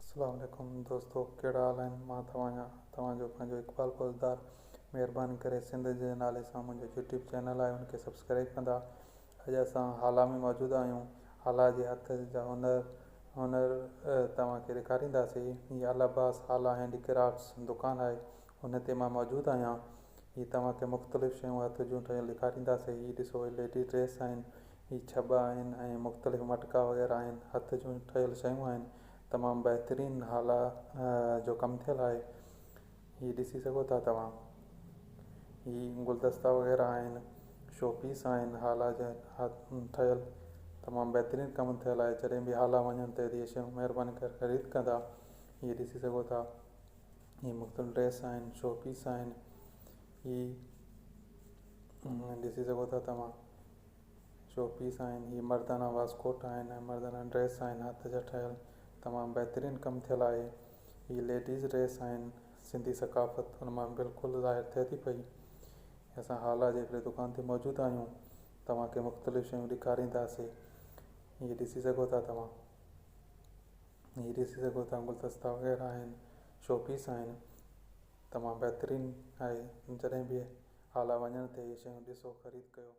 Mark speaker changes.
Speaker 1: اسلام عليڪم دوستو، ڪهڙا حال آهن؟ مان توهان جو پنهنجو اقبال پوزدار. مهرباني ڪري سنڌ جي نالي سان منهنجو يوٽيوب چينل آهي، ان کي سبسڪرائب ڪندا. اڄ اسان هالا ۾ موجود آهيون. هالا جي هٿ جا هنر توهان کي ڏيکارينداسين. هي العباس هالا هينڊي ڪرافٽس دڪان آهي، ان تي مان موجود آهيان. هي توهان کي مختلف شيون هٿ جون ٺهيل ڏيکارينداسين. هي ڏسو، هي ليڊيز ڊريس آهن، هي ڇٻا آهن ۽ مختلف مٽڪا وغيره آهن، هٿ جون ٺهيل شيون آهن. تمام بهترين هالا جو ڪم ٿيل آهي. هي ڏسي سگهو ٿا توهان، هي گلدستا وغيره آهن، شو پيس آهن، هالا جا ٺهيل تمام بهترين ڪم ٿيل آهي. جڏهن به هالا وڃن ته اهي شيون مهرباني ڪري خريد ڪندا. هي ڏسي سگهو ٿا، هي مختلف ڊريس آهن، شو پيس آهن. هي ڏسي سگهو ٿا توهان، شو پيس آهن. هي مردانا واسڪوٽ آهن ۽ مردانا ڊريس آهن، هٿ جا ٺهيل تمام بهترين ڪم ٿيل آهي. هي ليڊيز ڊريس آهن، سنڌي ثقافت ان مان بلڪل ظاهر ٿئي ٿي پئي. اسان هالا جي هڪڙي دڪان تي موجود آهيون، توهان کي مختلف شيون ڏيکارينداسين. هي ڏسي سگهو ٿا توهان، هي ڏسي سگهو ٿا، گلدستا وغيره آهن، شو پيس آهن، تمام بهترين آهي. جڏهن به هالا وڃڻ تي هي شيون ڏسو، خريد ڪيو.